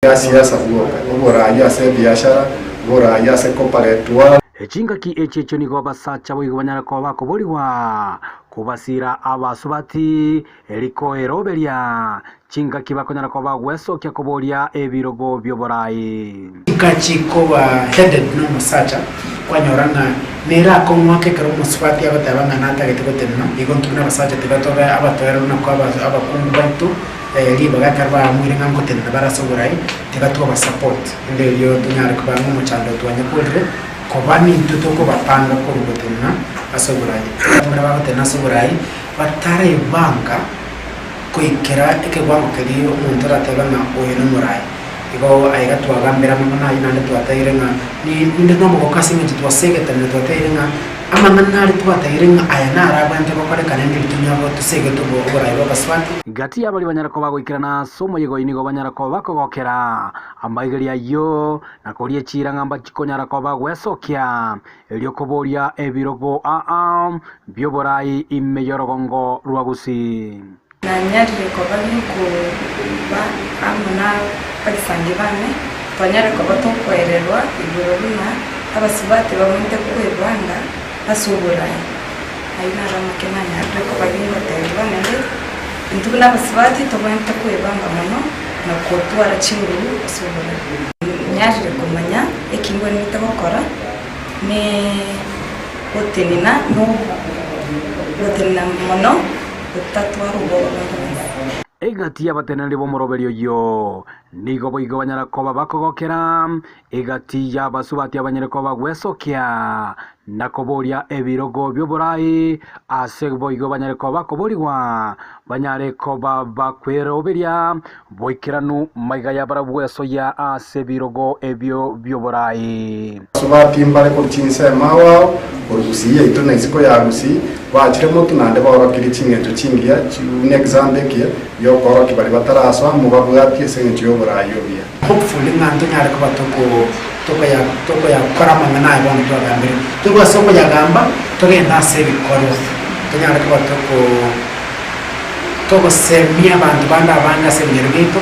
Ya siasa bwoka, oboraai ase ebiashara, oboraai ase koparetwa. Chingaki echi echio nigo abasacha boigo banyare koba bakoborigwa kobasiira abasubati erikoeroberia chingaki bakonyara koba bagwesokia koboria ebirogo bi'oboraai. Chingaki koba headed nomosacha, kwanyora ng'a nere akong'u ake ekero omosubati agoteba ng'a natagete gotenena, igo intwe buna abasacha tiga tobe abatoereru na koa abakungu baito Ribaga ekero baamuire ng'a ngotenena bare ase oborai, tiga twabasupport, rende erio tonyare koba ng'a omochando twanyekorire koba nintwe tokobapanga korwa gotenena ase oborai. Abanto baria bagotenena ase oborai batarebanga goikera ekewango keria omonto aratebe ng'a oyo nomorai. Igo aiga twagambire amang'ana ayio naende twateire ng'a ninde nomogoko ase eng'encho twasegetanire twateire ng'a Amang'ana aria twatagire ng'a aya naro abwenerete gokorekana erio tonyare gotosegetwa oborai bw'abasubati. Gati y'abaria banyare koba goikerana ase omoyega oyio nigo banyare koba bakogokera amaigerio ayio, na koria chiira ng'a mbachikonyara koba gwesokia, erio koboria ebirogo aa bi'oborai ime y'orogongo rwa Gusii. Nanyarire koba ginkoba amo nabagisangi bane, twanyare koba tokoererwa igoro buna abasubati bamonte kwebanga ase oborai. Ayio naro amake nanyarire koba gingotebigwa, naende intwe buna abasubati tobwenerete kwebanga mono na gotwara chinguru ase oborai. Nyarire komanya eki ngwenerete gokora ne gotenena no gotenena mono. Gotatwara obwoba bonde bwonsi. Egati y'abateneneri b'omoroberio oyio nigo boigo banyara koba bakogokera egati y'abasubati abanyare koba gwesokia na koboria ebirogo bi'oborai ase boigo banyare koba bakoborigwa banyare koba bakweroberia boikeranu maiga y'abarabwo gwesoyia ase ebirogo ebio bi'oborai. Abasubati mbare korwa chinsemo ao ao, korwa Gusii yaito na isiko ya Gusii, bachire motwe naende baorokirie ching'encho chingiya buna egesambe ekiya gi'okoorokia baria batarasoa mobabwatie ase engencho y'oboraai obuya. Hopefully ng'a ntonyare koba toko tokoya tokoyakora amang'ana aya bono twagambire. Torwe ase okoyagamba, togende ase ebikorwa, tonyare koba toko togosemia abanto bande abange ase ebinyoro biaito.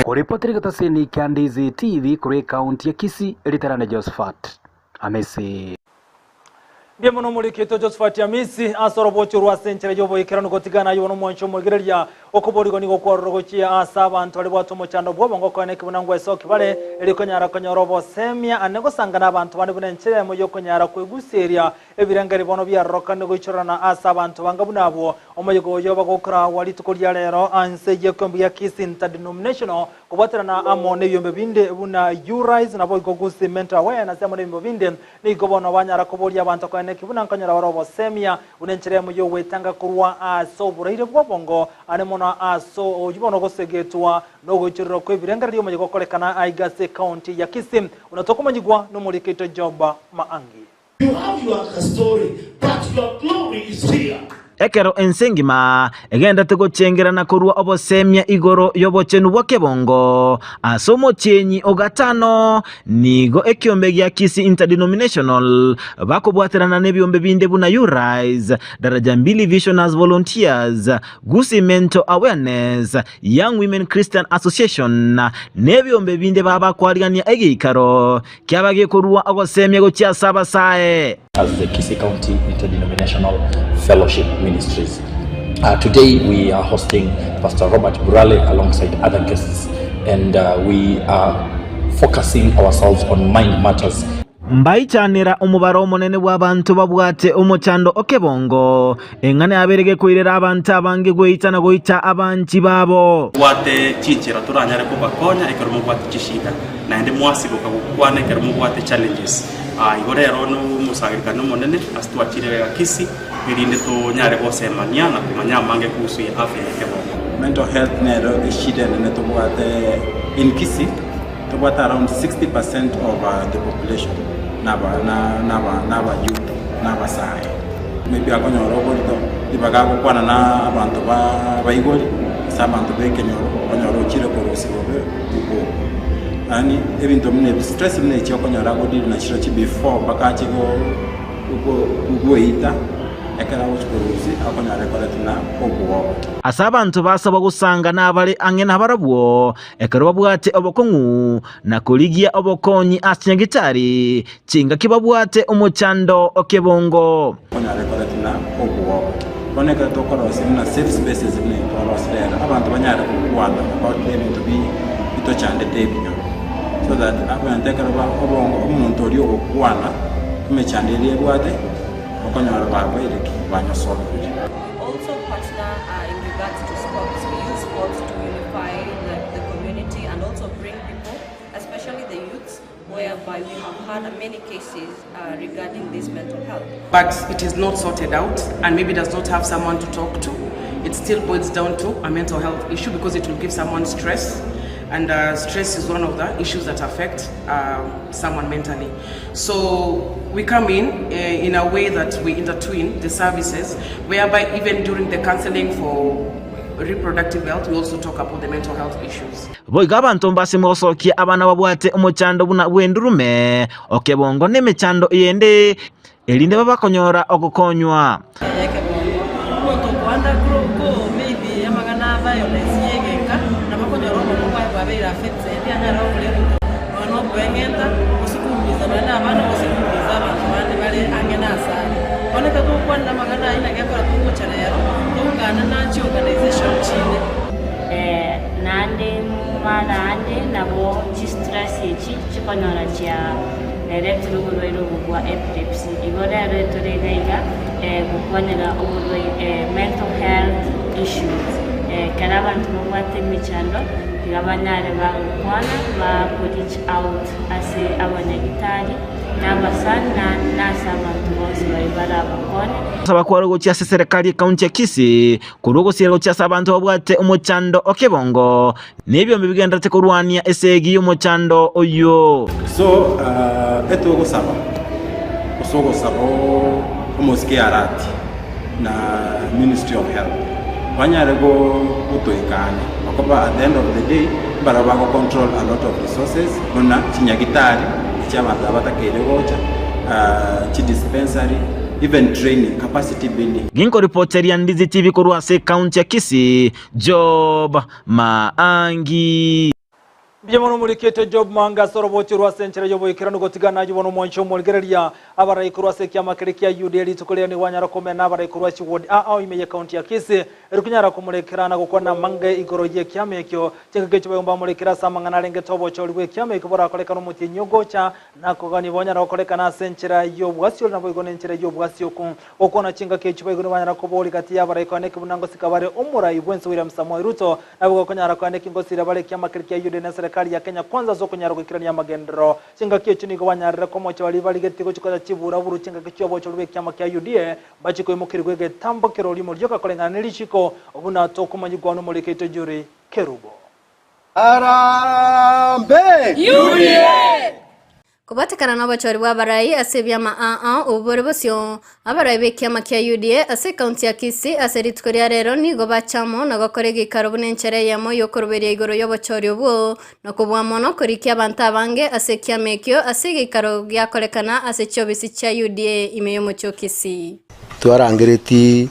Koripotera egetaseni kia Ndizi TV korwa ekaunti ya Kisii, Eritarane Josephat Amisi. Mbuya mono omoriki oito Josephat Amisi ase orobocho orwo ase enchera y'oboikeranu gotigana ayio bono omwanchi omoigereria okoborigwa nigo kwarora gochia ase abanto baria bwate omochando bw'obongo koena eki buna ngwesoki bare erio konyara konyora obosemia ane gosangana abanto bande buna enchera emo y'okonyara kweguseria Ebirengeri bono biarorokanire goichorana ase abanto banga buna abwo. Omoyega oyo bagokoragwa rituko ria rero anse y'ekeombe gia Kisii Interdenominational kobwaterana amo nebiombe binde buna U-Rise naboigo Gusii Mental Awareness amo nebiombe binde nigo bono banyara koboria abanto koeneki buna nkonyora bare obosemia buna enchera emo y'ogwetanga korwa ase oboraire bw'obongo ane mono ase oyio bono ogosegetwa nogoichorerwa kw'ebirengererio omoyega okorekana aiga ase ecounty ya Kisii buna tokomanyigwa nomoriki oito Job Maangi. You have your story but your glory is here. Ekero ense engima egenderete gochengerana korwa obosemia igoro y'obochenu bwa kebongo ase omotienyi o gatano, nigo ekiombe gia Kisii Interdenominational bakobwaterana nebiombe binde buna U-Rise, Daraja Mbili Visioners Volunteers, Gusii Mental Awareness, Young Women Christian Association nebiombe binde babakwarigania egeikaro Kiaba gekorua ogosemia gochia ase abasae. As the Kisii County Interdenominational Fellowship Ministries. Today we are hosting Pastor Robert Burale alongside other guests and we are focusing ourselves on mind matters. Mbaichanera omobaro omonene bw'abanto babwate omochando o kebongo, eng'ana yabeire gekoirera abanto abange goita na goita abanchi babo. Tobwate chinchera toranyare kobakonya ekero mobwate chishida, naende mwasiboka gokwana ekero mobwate challenges. Igo rero nomosangererekano omonene ase twachire iga Kisii, erinde tonyare gosemania na komanya amange kuhusu ya afya ya ekebongo. Mental health nero eshida enene tobwate in Kisii, tobwate around 60 percent of the population naba naba naba youth nabasae. Maybe akonyora oborito, ribaga agokwana na abanto ba abaibori, gose abanto ba ekenyoro, okonyora ochire korusia bobe bokogwa. Yaani ebinto buna ebi, stress buna echi okonyora agodeal nachirochio before mpaka ache go go goita. Ekero agochia korusia, akonyara ekoretwe na obwoba. Ase abanto basabwa gosanga nabare ang'e nabarabwo, ekero babwate obokong'u, na korigia obokonyi ase chinyagitari chingaki babwate omochando o kebongo. Okonyara ekoretwe na obwoba. Bono ekero tokorosia buna safe spaces buna eye twarosire rero, abanto banyare gokwana about ebinto bi bitochandete ebinyoro so that abanto ekero ba obongo omonto oria ogokwana emechando eria ebwate, okonyora babeire ki? Banyosolvire. We also partner uh, in regards to sports. We use sports to unify the, the community and also bring people, especially the youths, whereby we have had many cases uh, regarding this mental health. But it is not sorted out and maybe does not have someone to talk to. It still boils down to a mental health issue because it will give someone stress. And uh, stress is one of the issues that affect uh, someone mentally. So we come in uh, in a way that we intertwine the services, whereby even during the counseling for reproductive health, we also talk about the mental health issues. Boigo abanto mbasime gosokia abana babwate omochando buna bw'endurume, okebongo na emechando eyende, erinde babakonyora ogokonywa. Ekebongo, omonto okoanda ko maybe amang'ana a violence ya egeka, nabo okonyora obongo bwaye bwabeire affected, anyare gokora ebinto nonya na okoeng'enta, gose koumiza nonya na abana gose koumiza abanto bande bare ang'e na ase are. Bono ekero togokwanera amang'ana ayio naki akora togocha rero, toungane na chiorganisation chinde. Naende mara ande nabo chistress echi chikonyora chia eretire oborwaire obo bwa epilepsy. Igo rero etore iga iga gokwanera oborwaire mental health issues. Ekero abanto babwate emechando tiga banyare bagokwana ba ko reach out ase abanyagitari na abasani na ase abanto bonsi baria barabakonye. Gosaba kware gochia ase eserekari y'ekaunti ya Kisii Korwa ogosiira gochia ase abanto babwate omochando o kebongo, na ebiombe bigendererete korwania esegi y'omochando oyio. So etogosaba gose ogosaba omosike Arati na Ministry of Health banyare gotoika ang'e okoba at the end of the day mbarabwo bago control a lot of resources buna chinyagitari echi abanto aba batakeire gocha, chidispensary even training, capacity building. Ginkoripoteria Ndizi TV korwa ase ekaunti ya Kisii, Job Maangi. Mbuya mono omorikete Job Maangi ase orobochi rwa ase enchera y'oboikeranu gotigana ayio bono omwanchi omorigereria abarai korwa ase ekiama keria kia UDA rituko riria nigo anyara komena abarai korwa chiward aa ime y'ekaunti ya Kisii eri konyara komorekera na gokwana amange igoro y'ekiama ekio chingaki echio baigwa mbamorekere ase amang'ana arengete obochori bw'ekiama ekio borakorekane omotienyi ogocha Nakogania bonyara gokorekana ase enchera y'obwasiore naboigo nenchera y'obwasioku. Gokwana chingaki echio baigure banyara koboria gati y'abarai konya neki buna ngosika bare omorai bwense William Samoei Ruto naboigo konyara konya neki ngosira bare ekiama keria kia UDA ne serikali ya Kenya Kwanza ase okonyara goikerania amagenderero. Chingaki echio nigo banyarire komocha baria barigetie gochia konya chiburaburu chingaki chi'obochori bw'ekiama kia UDA mbachie koimokerigwa egetambo kerorimo rioka koreng'ana ne richiko buna tokomanyigwa nomoriki oito Jury Kerubo. Harambee! UDA! Kobatekana nobochori bw'abarai ase ebiama aa obwo bore bosio, abarai b'ekiama kia UDA ase ekaunti ya Kisii ase rituko ria rero nigo bacha amo na gokora egeikaro buna enchera eyemo y'okoroberia igoro y'obochori obwo na kobua mono korikia abanto abange ase ekiama ekio ase egeikaro giakorekana ase chiobisi chia UDA ime y'omochie o Kisii. Twarangeretie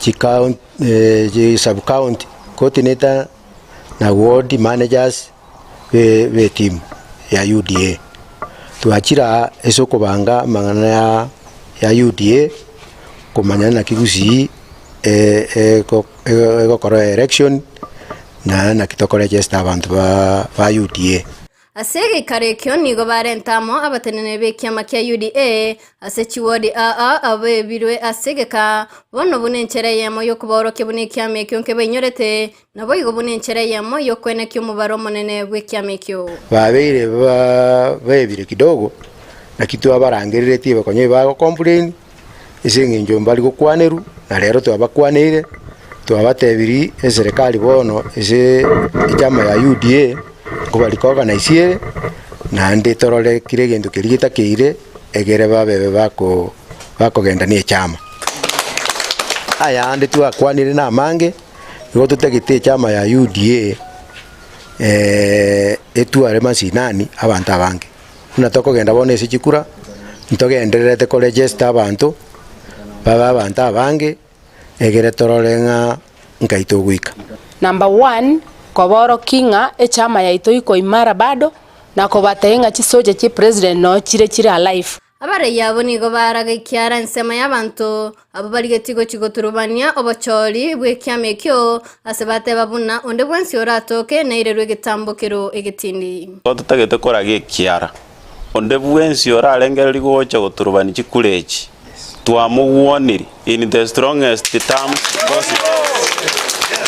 chi sub county coordinator na ward managers be team ya UDA. Twachire aa ase okobanga amang'ana ya UDA komanya naki gusii egokora election na naki tokoregister abanto ba UDA. Ase egeikaro ekio nigo barente amo abateneneri b'ekiama kia UDA ase chiwodi aa abebirwe ase egeka, bono buna enchera eyemo y'okobaorokia buna ekiama ekio nkebainyorete, naboigo buna enchera eyemo y'okwenekia omobaro omonene bw'ekiama ekio. Babeire baebire kidogo, naki twabarangereretie bakonye bago complain ase eng'encho mbari gokwanerwa, na rero twabakwaneire, twabatebirie eserekari bono ase echama ya UDA nkobari ko organise ere, naende torore kera egento keria getakeire egere babebe bako bakogenda na echama. Ayande twakwanire na amange, nigo totagete echama ya UDA etware mashinani abanto abange. Buna tokogenda bono ase chikura, ntogendererete koregister abanto, Babe abanto abange, egere torore ng'a nkai togoika. Number one, koborokia ng'a echama yaito iko imara bado, na kobatebia ng'a chisoja chie president noo chire chire alive. Abarei abwo nigo baaraga ekiara ensemo y'abanto abwo barigetie gochia goturubania obochori bw'ekiama ekio, ase bateba buna onde bwensi oratoke nairerwe egetambokero egetindi. Totagete koraga ekiara, onde bwensi orarengererie gocha goturubania chikura echi, twamogwonire in the strongest terms possible.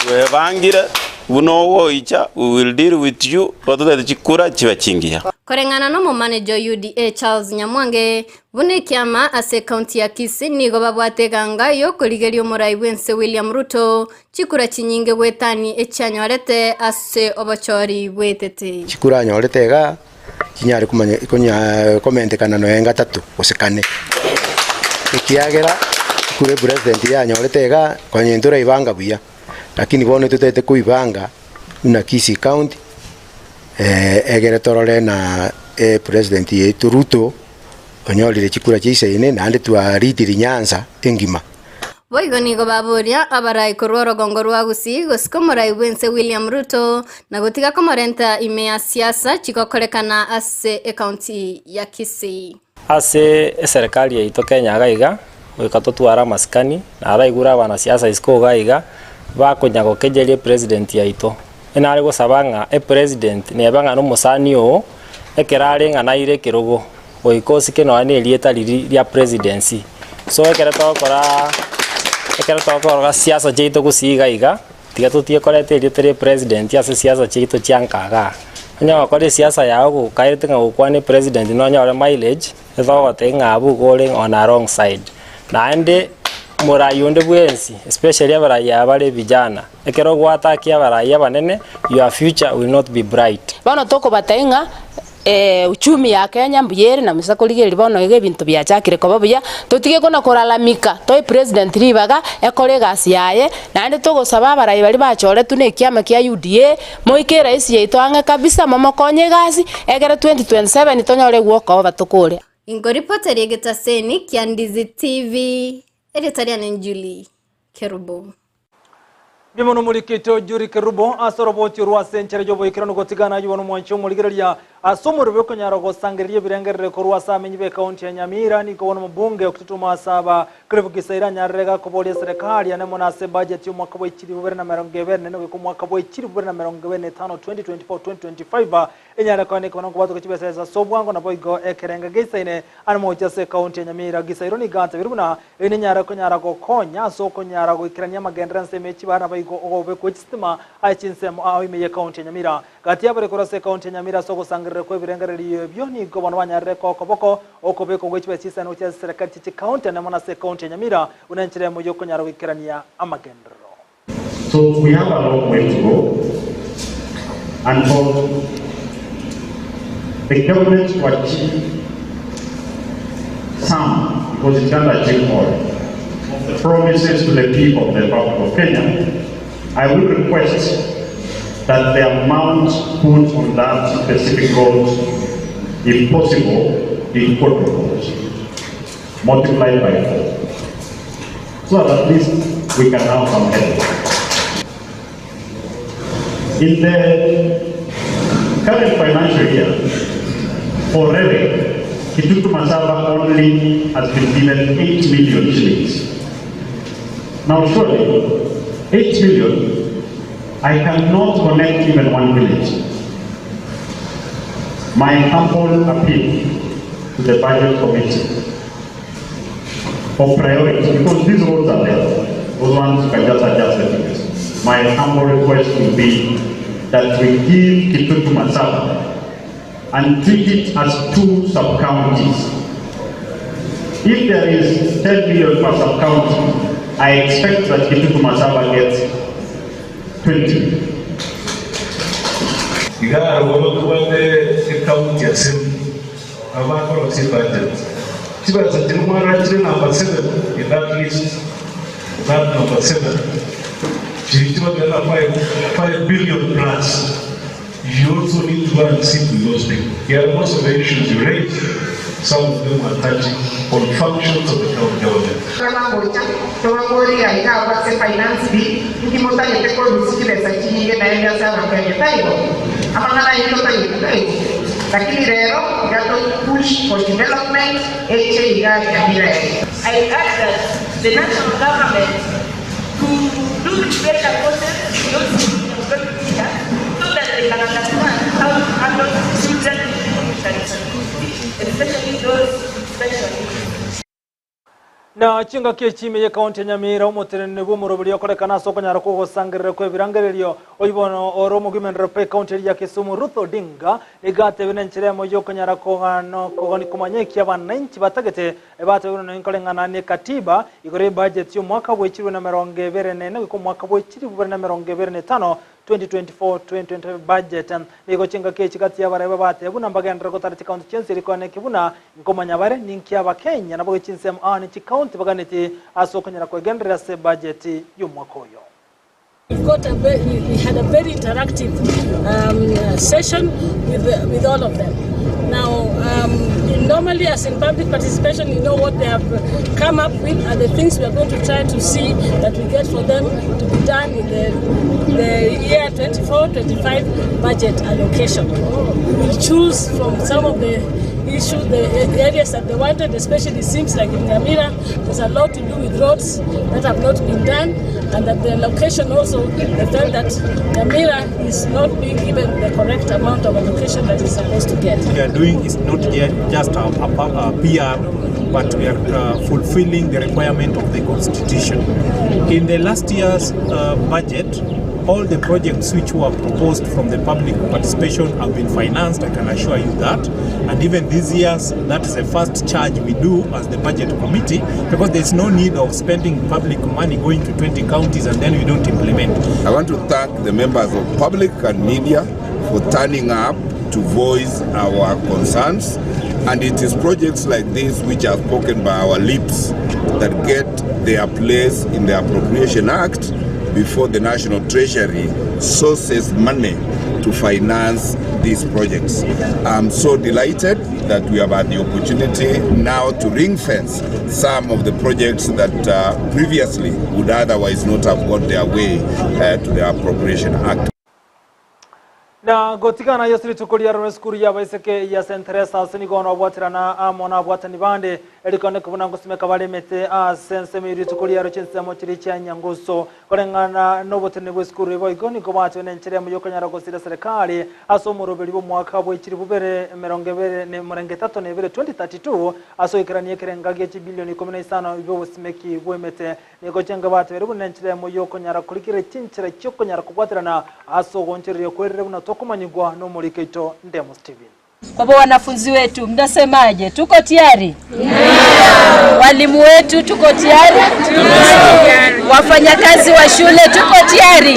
Twebangire buna ogoicha, we will deal with you, ototete chikura chibe chingiya. Koreng'ana n'omomaneja o UDA Charles Nyamwange, buna ekiama ase ekaunti ya Kisii nigo babwate eganga y'okorigeria omorai bw'ense William Ruto chikura chinyinge goetania echianyorete ase obochori bw'etete. Chikura anyorete igaa chinyare komanya konya komentekana nonya gatato gose kane, ekiagera chikura epresident yanyorete igaa konya intwe toraibanga buya, lakini bono totagete koibanga buna Kisii county. Egere torore na epresident yaito Ruto onyorire chikura chia isaine naende twaritiri Nyanza engima. Boigo nigo baboria abarai korwa orogongo rwa Gusii gosika omorai bw'ense William Ruto na gotiga komorenta ime ya siasa chigokorekana ase ekaunti ya Kisii. Ase eserekari yaito Kenya iga iga, goika totware amasikani, naraigure abanasiasa isiko iga iga, bakonya gokejeria epresident yaito. Nare gosaba ng'a epresident neba ng'a nomosani oo, ekero are ng'a naire ekerogo, goika osike nonya na erieta riria ria presidency. So ekero togokora ekero togokora siasa chiaito gusii iga iga, tiga totige koreta erieta ria epresident ase siasa chiaito chia nka igaa. Onye gokora esiasa yago gokaerete ng'a gokwana epresident nonyore mileage, etogotebia ng'a abwo igo ore on a wrong side. Naende morai onde bwensi especially abarai aba bare vijana, ekero ogwatakia abarai abanene, your future will not be bright. Bono tokobatebia ng'a uchumi ya Kenya mbuya ere na musa korigereria bono iga ebinto biachakire koba buya, totige kona kolalamika, toe president ribaga ekore egasi yaye, naende togosaba abarai baria bachoretwe na ekiama kia UDA, moike eraisi yaito ang'e kabisa momokonye egasi, egere 2027 tonyore gwokoba tokore. Inkoripoteria egetaseni kia Ndizi TV, erieta riane Julie Kerubo. Mbuya mono omorikito Julie Kerubo ase oroboti orwo ase enchera y'oboikeranu gotigana aywo nomwanchi omorigereria ase omorwebe okonyara gosangereria ebirengerero korwa ase amenyi b'ekaunti ya Nyamira nigo bono omobunge okotutuma ase aba Cliff Gisaira anyarire gakoboria eserekari ane mono ase ebudget y'omwaka bwa 2024 goika omwaka bwa 2025 2024-2025 Enyare konya nekobana nkobwatoka chibesa ase obwango naboigo ekerenga geisaine ane mogochia ase ekaunti ya Nyamira. Gisairo nigo antebirie buna eye nenyare konyara gokonya ase okonyara goikerania amagenderero ensemo ye chibara naboigo ogobekwa echistima aye chinsemo ao ime ye kaunti ya Nyamira. Gati yabare korwa ase ekaunti ya Nyamira ase ogosangerera kwa ebirengererio ebio nigo bono banyarire koa okoboko okobekwa gwe chibesa chisaine gochia ase serikali chie chikaunti ane mono ase ekaunti ya Nyamira buna enchera emo yokonyara goikerania amagenderero. So we have a long way to go and for the government to achieve some, because it can't achieve all, of the promises to the people of the Republic of Kenya, I will request that the amount put on that specific road, if possible, be quadrupled, multiplied by four so that at least we can have some help. In the current financial year, for Reve, Kitutu Masaba only has been given 8 million shillings. Now surely, 8 million, I cannot connect even one village. My humble appeal to the budget committee for priority, because these roads are there. Those ones you can just adjust the figures. My humble request will be that we give Kitutu Masaba and treat it as two sub-counties. If there is 10 million per sub-county, I expect that Kitutu Masaba gets 20. Iga aroro tobwate ecounty assembly abakorosia ebudget. Chibesa chiria mwarachire number 7 in that list, that number 7, chiri chibabere na 5 billion plus. You also need to go and sit with those people. Here most of the issues you raise Some of them are touching on functions of the county government. Tobagocha, tobaborie aiga abwo ase Finance Bill, inki motagete korusia chibesa chinyinge naende ase Abakenya? Taibo? Amang'ana ayio totagete, taibo? Lakini rero iga to push for development eche iga Nyamira eye. I urge that the national government to do refresher courses to those employed teachers so that they can understand how to handle children with disabilities, especially those with special needs. Na chingaki echi ime y'ekaunti ya Nyamira, omoteneneri bw'omoroberi okorekana ase okonyara kw'ogosangerera kw'ebirangererio, oyio bono ore omogimenero bw'ekaunti eria ya Kisumu, Ruth Odinga, nigo atebire nenchera emo y'okonyara kogani komanya eki abananchi batagete batebe buna nkoreng'ana ne katiba igoro y'ebudget y'omwaka bw'echirwe na 24 goika omwaka bw'echiribu bibere na 25, 2024-2025 budget. Nigo chingaki echi gati y'abarebe bateba buna mbagenderere gotara chikaunti chionsi eri koeneki buna nkomanya bare ninki Abakenya nabo chinsemo aa ne chikaunti baganeti ase okonyara kwegendereria ase ebudget y'omwaka oyo. We've got a very, we had a very interactive session with, with all of them. Now, normally as in public participation, you know what they have come up with are the things we are going to try to see that we get for them to be done in the year 24-25 budget allocation. We will choose from some of the issues, the areas that they wanted, especially it seems like in Nyamira, there's a lot to do with roads that have not been done, and that the location also, they felt that Nyamira is not being given the correct amount of allocation that it's supposed to get. What we are doing is not just a PR, but we are fulfilling the requirement of the Constitution. In the last year's budget, all the projects which were proposed from the public participation have been financed, I can assure you that. And even this year's, that is the first charge we do as the budget committee, because there's no need of spending public money going to 20 counties and then we don't implement. I want to thank the members of public and media for turning up to voice our concerns. And it is projects like this which are spoken by our lips that get their place in the Appropriation Act before the National Treasury sources money to finance these projects. I'm so delighted that we have had the opportunity now to ring fence some of the projects that previously would otherwise not have got their way to the Appropriation Act. Na gotigana Yesu rituko riaroro esukuru y'abaiseke ya St. Teresa ase nigo nobwaterana amo nabwatani bande erikone kubuna ngosimeka baremete ase ensemo rituko riaro chinsemo chiri chia Nyangusu koreng'ana n'obotene bwa esukuru ibo igo nigo batwe n'encheremo yokonyara gosira serikali ase omoroberi bw'omwaka bw'echiri bubere 232 2032 ase oikerania ekerenga gia chibilioni 15 by'obosimeki bw'emete nigo chenga batebere buna encheremo yokonyara korikire chinchera chiokonyara kobwaterana ase ogonchereria kwerere buna tokomanyigwa n'omoriko ito Ndemo Steven. Kwa hivyo wanafunzi wetu mnasemaje? Tuko tayari? Walimu wetu tuko tayari? Wafanyakazi wa shule tuko tayari?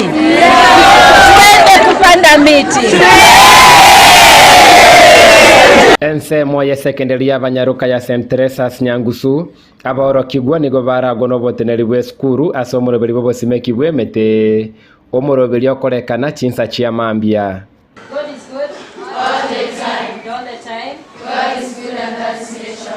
Twende kupanda miti. Ensemo ya secondary y'abanyaruka ya St. Teresa's Nyangusu abaorokigwa nigo baragwo n'oboteneri bwa esukuru ase omoroberi bw'obosimeki bw'emete omoroberi okorekana chinsa chia mambia. God is good all the time. All the time. God is good and that's nature.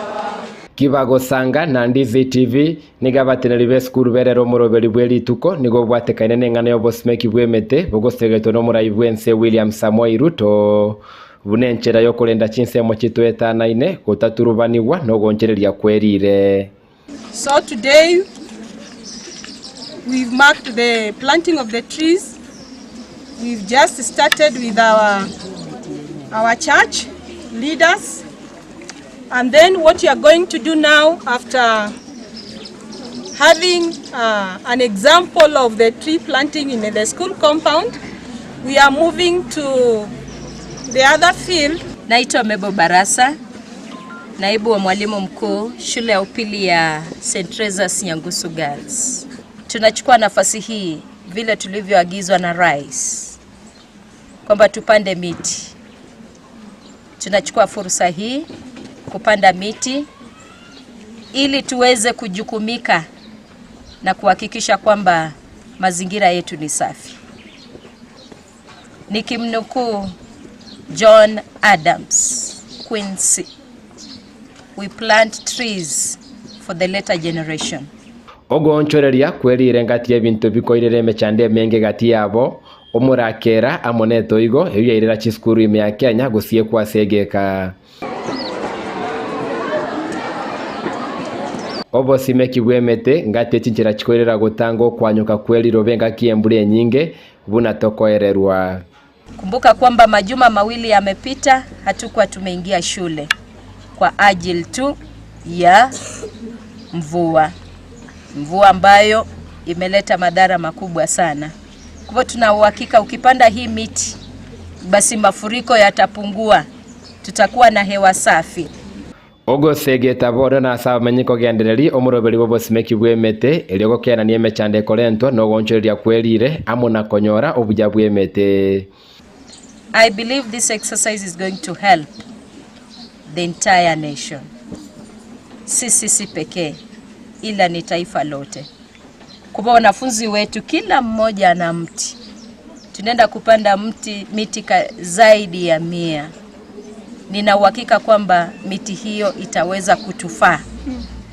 Kibagosanga na Ndizi TV nigo abateneri ba esukuru berera omoroberi bwa erituko nigo obwatekaine n'eng'ana y'obosimeki bw'emete bogosegetwa n'omorai bw'ense William Samoei Ruto buna enchera y'okorenda chinsemo chitwetanaine gotaturubaniwa n'ogonchereria kwerire. So today we've marked the planting of the trees. We've just started with our church leaders. And then what you are going to do now after having an example of the tree planting in the school compound, we are moving to the other field. Naitwa Mebo Barasa, naibu wa mwalimu mkuu shule ya upili ya St. Teresa's Nyangusu Girls. Tunachukua nafasi hii vile tulivyoagizwa na rais kwamba tupande miti. Tunachukua fursa hii kupanda miti ili tuweze kujukumika na kuhakikisha kwamba mazingira yetu ni safi. Nikimnukuu John Adams Quincy, We plant trees for the later generation. Ogoonchoreria kwerire ngati y'ebinto bikoirera emechando emenge gati yabo, omorakera amo netoigo, eyio yairera chisukuru ime ya Kenya gosiekwa ase egeka. Obosimeki bw'emete ngati chinchera chikoirera gotanga okwanyoka kwe riroba engaki y'embura enyinge, buna tokoererwa. Kumbuka kwamba majuma mawili yamepita, hatukuwa tumeingia shule kwa ajili tu ya mvua, mvua ambayo imeleta madhara makubwa sana. Kwa hivyo tuna uhakika ukipanda hii miti, basi mafuriko yatapungua, tutakuwa na hewa safi. Ogosegeta bono nase abamenyi kogendereria omoroberi bw'obosimeki bw'emete, erio gokenania emechando ekorentwa nogoonchoreria kwe riire amo na konyora obuya bw'emete. I believe this exercise is going to help the entire nation, si sisi pekee, ila ni taifa lote. Kwa wanafunzi wetu, kila mmoja ana mti. Tunaenda kupanda mti miti zaidi ya 100. Nina uhakika kwamba miti hiyo itaweza kutufaa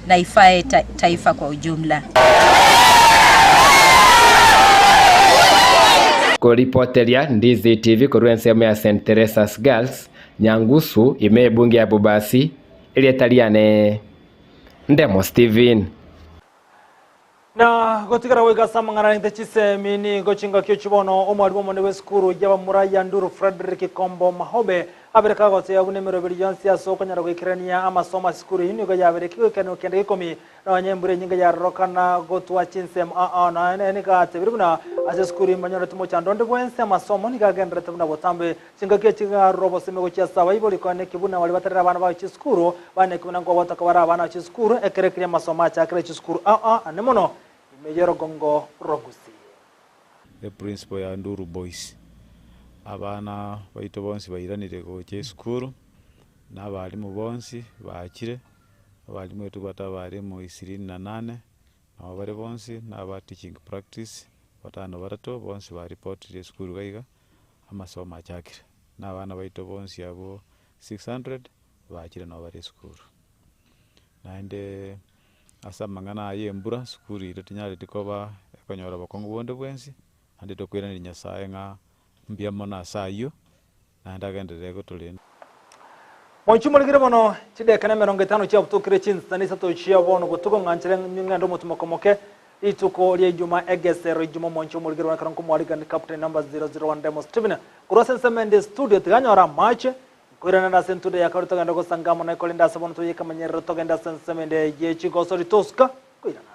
na ifae taifa kwa ujumla. Koripoteria Ndizi TV korwa ensemo ya St Teresa's Girls, Nyangusu, ime ebunge ya Bobasi, erieta riane Ndemo Steven. Na gotigara goika ase amang'ana arente chisemi nigo chingaki chibono omwarimu omonene bw'esukuru y'abamura ya Nduru Frederick Kombo Mahobe abere kagoteba buna emeroberi yonsi ase okonyara goikerania amasomo ase esukuru eyio nigo yabere ekigoikeraniwa kende gekomi nonya embura enyinge yarorokana gotwa chinsemo aa nonya nigo atebire buna ase esukuru imanyorete mochando onde bwensi amasomo nigo agenderete buna botambe chingaki echi chigarora obosemi gochia ase abaibori konya neki buna baria batarire abana bao chisukuru bane buna nkogotoka bare abana chisukuru ekero ekeria amasomo achakire chisukuru aa ane mono ime y'orogongo rwa Gusii. Eprinciple ya Nduru Boys, abana baito bonsi bairanire gocha esukuru, na abalimu bonsi bachire, abalimu etobwate abalimu 28, nabo bare bonsi, na aba teaching practice batano batato, bonsi baripotire esukuru iga iga, amasomo achakire. Na abana baito bonsi abwo 600 bachire nabo bare esukuru. Naende ase amang'ana aya ya embura, sukuru ere tinyareti koba ekonyora bokong'u bonde bwensi, naende tokoiraneria Nyasaye ng'a mbuya mono ase aywo, naende agenderere gotorenda. Mochie morigire bono chideka na 50 chiabutokire chinsa isato chia bono botuko ng'anchere ng'ende omotumoko moke rituko ria ijuma egesero ijuma omonche omorigire bono ekero nkomwarigani captain number 001 Demo Steven korwa ase ensemo studio tiganyora amache nkoirana ase entude yakare togenda gosanga mono ekorinda ase bono toyekamanyerero togenda ase ensemo ende yechigoso ritosuka koirana.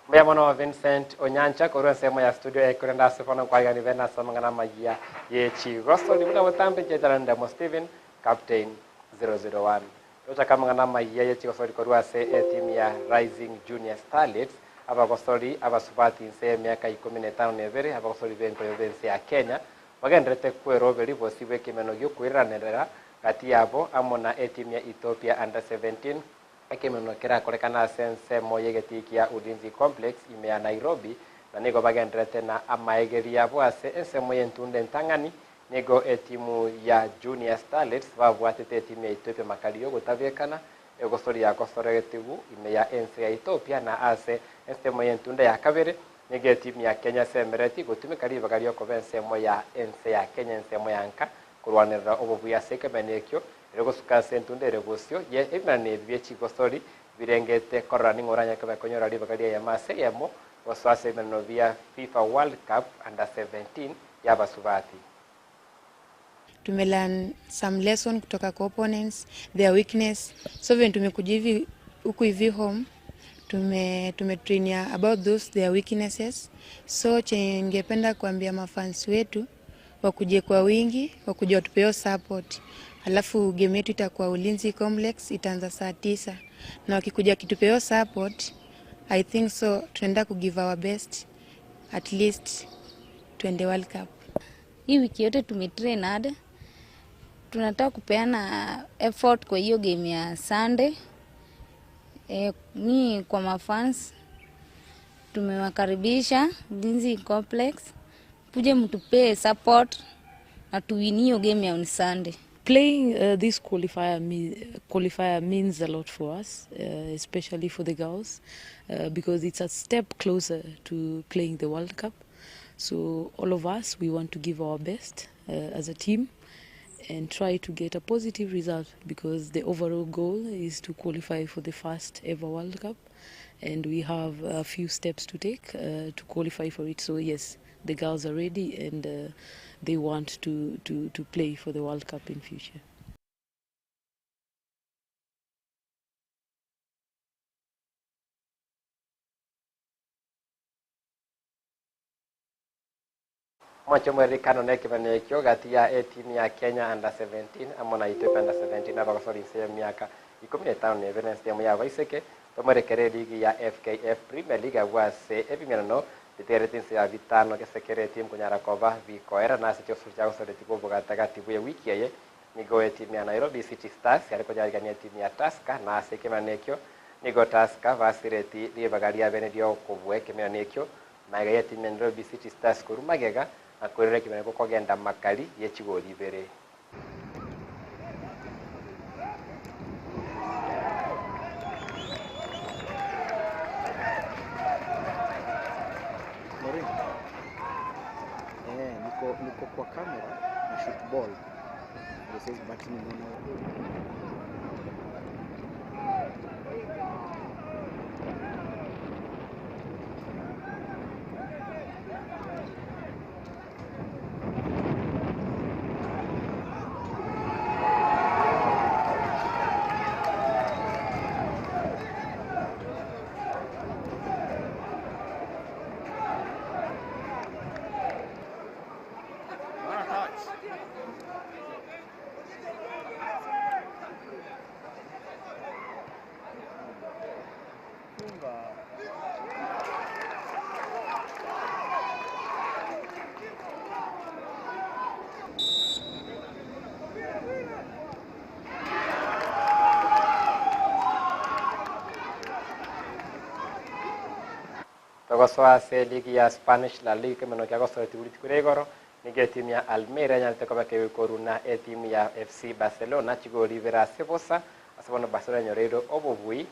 Mbuya mono Vincent Onyancha korwa ensemo ya studio ekorenda ase bono nkwagani bene ase amang'ana amaya ye chigosori buna botambe nchechara Ndemo Steven Captain 001 tochaka amang'ana amaya ye chigosori korwa ase etimu ya Rising Junior Starlets abagosori abasubati nse emiaka 12 abagosori benkoyo bense ya Kenya bagenderete kweroberi bosi bw'ekemeno giokwiranerera gati yabo amo na etimu ya Ethiopia under 17 ekemeno kerakorekana ase ensemo y'egetiki ya Ulinzi Complex ime ya Nairobi na nigo bagenderete na amaegeri yabo ase ensemo y'entunde entang'ani nigo etimu ya Junior Starlets babwatete etimu ya Ethiopia makario gotabekana egosori yakosoregetigu ime ya ense ya Ethiopia na ase ensemo y'entunde ya kabere nigo etimu ya Kenya semereti gotumika ribaga riokoba ensemo ya ense ya Kenya ensemo ya nka korwanerera obobuya ase ekemeno ekio ere gosuka ase entunde ere bosio ye ebimanano ebi bie chigosori birengete korora ning'o oranyake bakonyora ribaga riayemo ase eyemo gosoa ase ebimanano bia FIFA World Cup under 17 y'abasubati. Tumelearn some lesson kutoka kwa opponents, their weakness. So vile tumekuja hivi huku hivi home tumetrainia about those their weaknesses. So chenye ningependa kuambia mafans wetu wakuje kwa wingi, wakuje watupe hiyo support. Alafu game yetu itakuwa Ulinzi Complex, itaanza saa 9 na wakikuja wakitupea support, I think so tunaenda kugive our best, at least tuende World Cup. Hii wiki yote tumetrain hard, tunataka kupeana effort kwa hiyo game ya Sunday. E, mi kwa mafans tumewakaribisha Ulinzi Complex, kuje mtupee support na tuwin hiyo game ya on Sunday. Playing this qualifier means a lot for us, especially for the girls, because it's a step closer to playing the World Cup. So all of us, we want to give our best as a team and try to get a positive result, because the overall goal is to qualify for the first ever World Cup, and we have a few steps to take to qualify for it. So yes, the girls are ready and they want to play for the World Cup in future. Mwacho mwerikano nekimanekio gati ya etimu ya Kenya under 17 amo na Ethiopia under 17 abagosori nse ya miaka 15 na ensemo ya baiseke tomwerekere ligi ya FKF Premier League abwase ebimerano biterete nse ya bitano gesekere etimu kunyara koba bikoera nase chosuru chagosoreti kobogatagati bwe wiki eye nigo etimu ya Nairobi City Stars yari konyarigania etimu ya Tusker nase ekemanekio nigo Tusker basireti ribaga ria bene riokobua ekemanekio maiga ya etimu ya Nairobi City Stars korwa magega akorera kimaneko kogenda makari yechigori ibere. Maureen. Eh, niko kwa kamera na shoot ball. This is but nimeona. Togosoa ase ligi ya Spanish La Liga kemeno kia gosoreti buriti kure igoro nigo etimu ya Almeria nyarete koba kegokoruna etimu ya FC Barcelona chigori ibere ase bosa ase bono Barcelona nyoreire obobui.